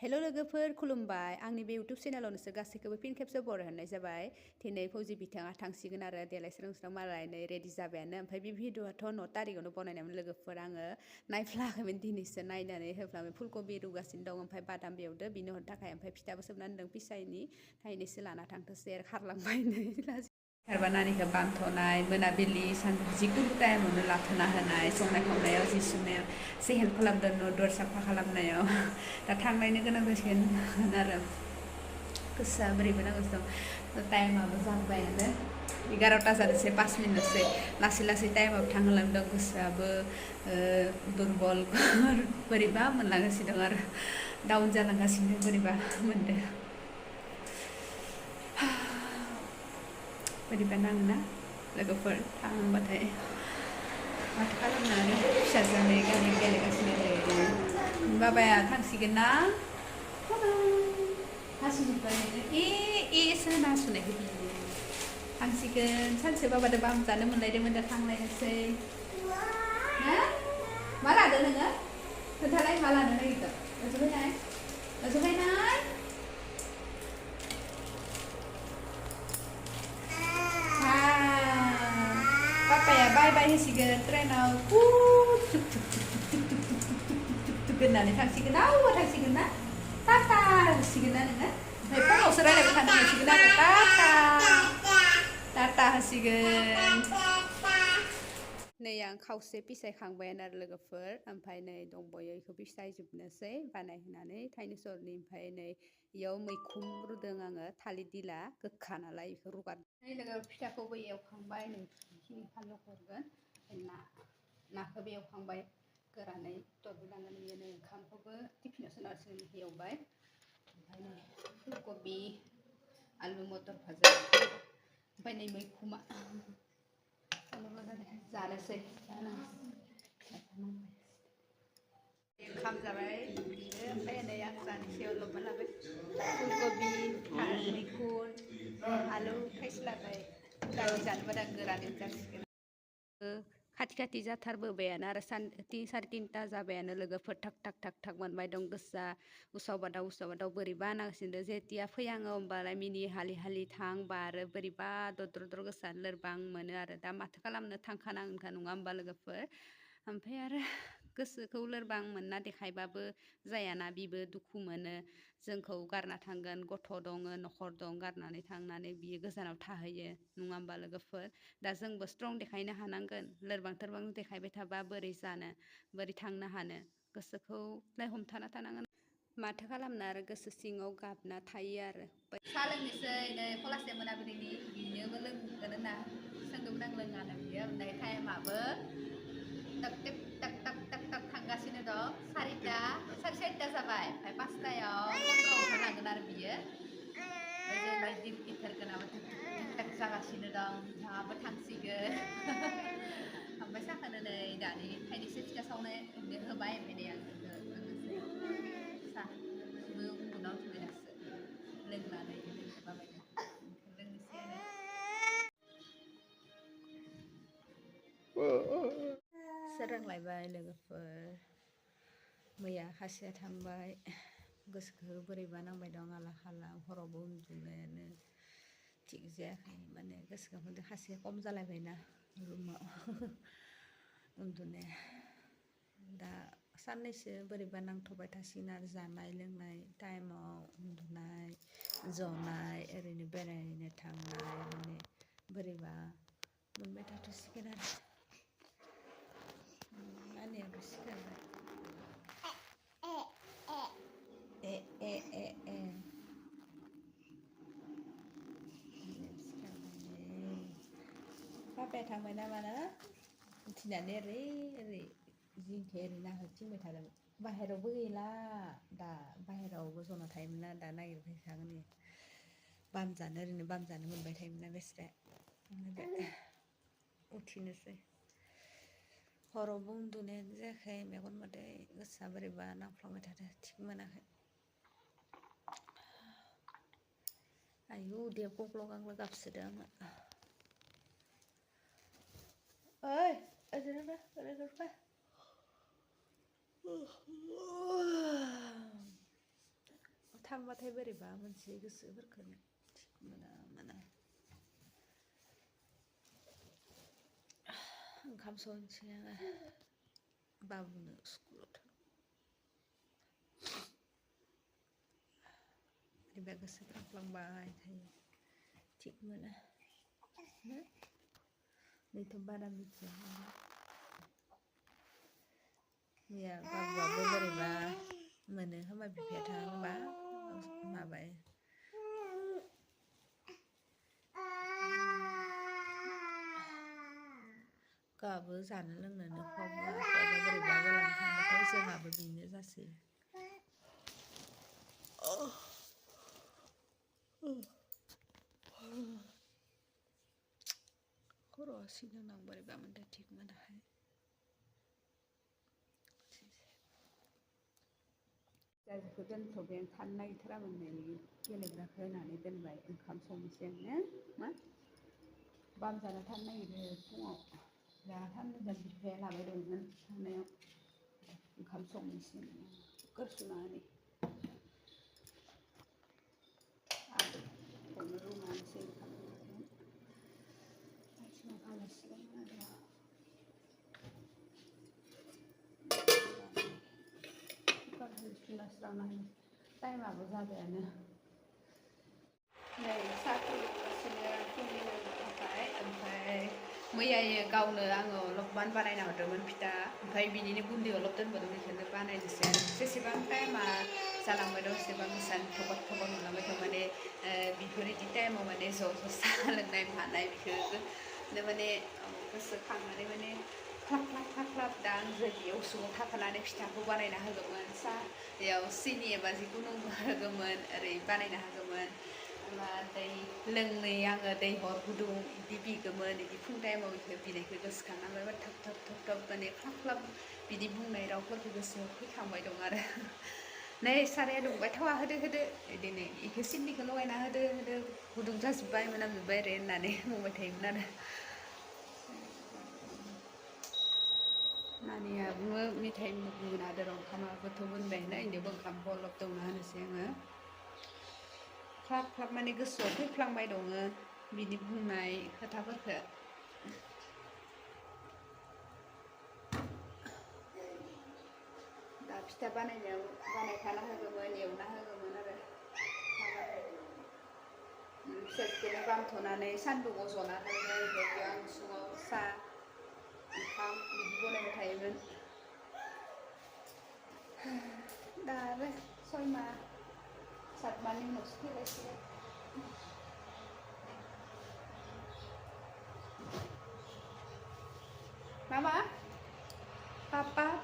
हेल' लोगोफोर खुलुमबाय आंनि बे इउटुब चेनेलाव नोंसोर गासैखौबो फिन खेबसे बरायहरनाय जाबाय दिनै फौजि बिथाङा थांसिगोन आरो देलाय स्रों स्रों मालाय नै रेडि जाबायानो ओमफ्राय बे भिडिअ'आथ' 9 तारिखआवनो बनायनायमोन लोगोफोर आङो नायफ्लाङाखैमोन दिनैसो नायनानै होफ्लांबाय फुलकबि रुगासिनो दं ओमफ्राय बादाम बेवदो बिनो हरनो थाखाय ओमफ्राय फिथाबो सोबनानै दों फिसायनि थाइनैसो लाना थांथोसै आरो खारलांबाय नै सोरबा नानिखौ बानथ'नाय मोनाबिलि सानजौफु जिकुनु टाइमावनो लाथ'ना होनाय संनाय खावनायाव जि सुनायाव एसे हेल्प खालामदों न' दर साफा खालामनायाव दा थांनायनो गोनां जासिगोन आरो गोसोआ बोरैबा नांगौ टाइमाबो जाबायानो 11ता जानोसै 5 मिनिटसै लासै टाइमाव थांहोलांदों गोसोआबो दुरबल बोरैबा मोनलांगासिनो दं आरो डाउन जालांगासिनो बोरैबा मोनदों बोरैबा नाङोना लोगोफोर थांबाथाय माथो खालामनो आरो फिसाजोआनो गामि गेलेगासिनो ओरैनो बाबाया थांसिगोन ना हासुनिफ्राय एसो होना हासुनायखौ थांसिगोन सानसे बाबादो बाम जानो मोनलायदोंमोन दा थांलायनोसै मा लादो नोङो खोन्थालाय मा लानो नागिरदों ओजोंहायनाय पापाया बाय बाय होसिगोन ट्रेनाव होननानै थांसिगोन आव थांसिगोन ना टाटा होसिगोन ना नोङो ओमफ्राय फनावसो रायलायबाय थानो मोनसिगोन आरो टाटा होसिगोन नै आं खावसे पिसायखांबायानो आरो लोगोफोर ओमफ्राय नै दंबावो बेखौ पिसायजोबनोसै बानायहोनानै थाइनैसरनि ओमफ्राय नै इयाव मैखुम रुदों आङो थालिर दिला गोखा नालाय बेखौ रुगारदों नै लोगो फिथाखौबो एवखांबाय नै फानलु हरगोन नाखौबो एवखांबाय गोरानै दरबोलांगोन बियो नै ओंखामखौबो टिफिनाव सोनारसिगोन एवबाय ओमफ्राय नै फुलकबि आलु मटर भाजा ओमफ्राय नै मैखुमा जानोसै ओंखाम जाबाय ओमफ्राय नै आं जानोसै अलपमान लाबाय फुलकबि मैखुन आलु थाइसे लाबाय दालि जानोबा दा गोरानै जासिगोन खाथि जाथारबोबायानो आरो साराय 3ता जाबायानो लोगोफोर थाक मोनबाय दं गोसोआ उसाव बादाव बोरैबा नांसिनदो जेथिया फैहाङो होमबालाय मिनि हालि थांबा आरो बोरैबा दद्र गोसोआ लोरबां मोनो आरो दा माथो खालामनो थांखानांगोनखा नङा होमबा लोगोफोर ओमफ्राय आरो गोसोखौ लोरबां मोनना देखायबाबो जायाना बिबो दुखु मोनो जोंखौ गारना थांगोन गथ' दङ न'खर दं गारनानै थांनानै बियो गोजानाव थाहैयो नङा होमबा लोगोफोर दा जोंबो स्ट्रं देखायनो हानांगोन लोरबां देखायबाय थाबा बोरै जानो बोरै थांनो हानो गोसोखौलाय हमथाना थानांगोन माथो खालामनो आरो गोसो सिङाव गाबना थायो आरो साहा लोंनोसै नै खलासे मोनाबिलिनि बिनोबो लोंगोन होनना सोंदोंमोन आं लोङानो बियो ओमफ्राय टाइमाबो टाक थांगासिनो दं 4ता साराय 4ता जाबाय ओमफ्राय 5तायाव ओंखारलांगोन आरो बियो ओमफ्राय दिल गिटारगोनाबो टाक जागासिनो दं नोंथाङाबो थांसिगोन ओमफ्राय साहाखौनो नै दानि थाइनैसो फिथा सावनाय होबाय ओमफ्राय नै आं लोंनोसै साहाबो उन्दुना उथिबाय दासो लोंनानै लोंबाय लोंनोसै आरो सोरांलायबाय लोगोफोर मैया खासेया थांबाय गोसोखौ बोरैबा नांबाय दं आला खाला हरावबो उन्दुनायानो थिग जायाखै माने गोसोखौ खासेया खम जालायबायना रुमाव उन्दुनाया दा साननैसो बोरैबा नांथ'बाय थासिगोन आरो जानाय लोंनाय टाइमाव उन्दुनाय जनाय ओरैनो बेरायनो थांनाय माने बोरैबा मोनबाय थाथ'सिगोन आरो नानियाबो सिखारबाय पापाया थांबाय नामा ना उथिनानै ओरै जिंखौ ओरै नाहरथिंबाय थादों बाहेरावबो गैला दा बाहेरावबो जना थायोमोन ना दा नागिरबाय थागोन ओरैनो बाम जानो मोनबाय थायोमोन ना बेस्रा उथिनोसै हरावबो उन्दुनायानो जायाखै मेगन मोदै गोसोआ बोरैबा नांफ्लांबाय थादों थिग मोनाखै आयु उदैया गग्ल' गांग्ल गाबसोदों आङो ओइ ओजोंबा थांबाथाय बोरैबा मोनसे गोसोफोरखौनो मोना ओंखाम संनोसै आङो बाबुनो स्कुलाव बोरैबा गोसो खांफ्लांबाय थायो थिग मोना नैथ' बारा मिथिया मैया बाबुआबो बोरैबा मोनो खोमा बिफाया थाङोबा माबायो गाबो जानो लोंनोनो खवाबा बोरैबा गोलांखांबाथाय जोंहाबो बेनो जासै खर'आ सिगां बोरैबा मोनदों थिग मोनाहाय जायखौ दोनथ'बाय आं थानो नागिरथारामोन नै गेलेग्राखौ होनानै दोनबाय ओंखाम संनोसै आङो मा बाम जानो थानो नागिरो फुङाव जाना थानो मोजां बिफाया लाबाय दंमोन थांनायाव ओंखाम संनोसै कुकार सुनानै आलुखौनो रुनानैसै ओंखाम आलासि टाइमाबो जाबायानो नै साहा फुदुंगासिनो फुंनि थाखाय ओमफ्राय मैयायो गावनो आङो अलपमान बानायना हरदोंमोन फिथा ओमफ्राय बिनिनो गुन्दै अलप दोनबोदों बेखौनो बानायनोसै जेसेबां टाइमा जालांबाय दं एसेबां इसान थबक नुलांबाय दं माने बेफोरबायदि टाइमाव माने ज' साहा लोंनाय मानाय बेखौनो माने गोसोखांनानै माने ख्लाब ख्लाब दा आं बेयाव उसुङाव थाफानानै फिथाखौ बानायना होगौमोन साहायाव सिनि एबा जिखुनु होगौमोन ओरै बानायना होगौमोन दै लोंनै आङो दै हर गुदुं बिदि बिगौमोन बिदि फुं टाइमाव बेखौ बिनायखौ गोसोखांनानै थाब माने ख्लाब बिदि बुंनाय रावफोरखौ गोसोआव फैखांबाय दं आरो नै साराया दुंबाय थावा होदो बिदिनो बेखौ सिनिखौ लगायना होदो गुदुं जाजोब्बाय मोनामजोब्बाय ओरै होननानै बुंबाय थायोमोन आरो नानियाबो मेथाइ बुंगोन आरो ओंखामाबोथ' मोनबायना इनियावबो ओंखामखौ अलप दौना होनोसै आङो ख्लाब माने गोसोआव फैफ्लांबाय दङ बिदि बुंनाय खोथाफोरखौ दा फिथा बानायनायाव बानायखाना होगौमोन एवना होगौमोन आरो फिसाखौनो बामथ'नानै सान्दुङाव जना दोनबाय बेयाव आं उसुङाव साहा ओंखाम बिदि बनायबाय थायोमोन दा आरो 6 माह 7 माहनि उनावसो फैलायसिगोन मामा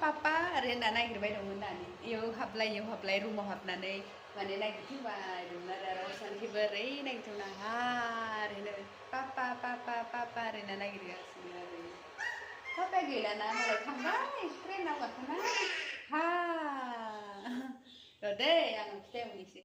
पापा ओरै होनना नागिरबाय दंमोन दानि इयाव हाबलाय रुमाव हाबनानै माने नागिरथिंबाय दंमोन आरो रावसानखिबो ओरै नागिरथिंना हा ओरैनो पापा ओरै होनना नागिरगासिनो आरो पापाया गैलाना मालाय थांबाय ट्रेनाव गाखोना हा र' दै आं फिथा एवनोसै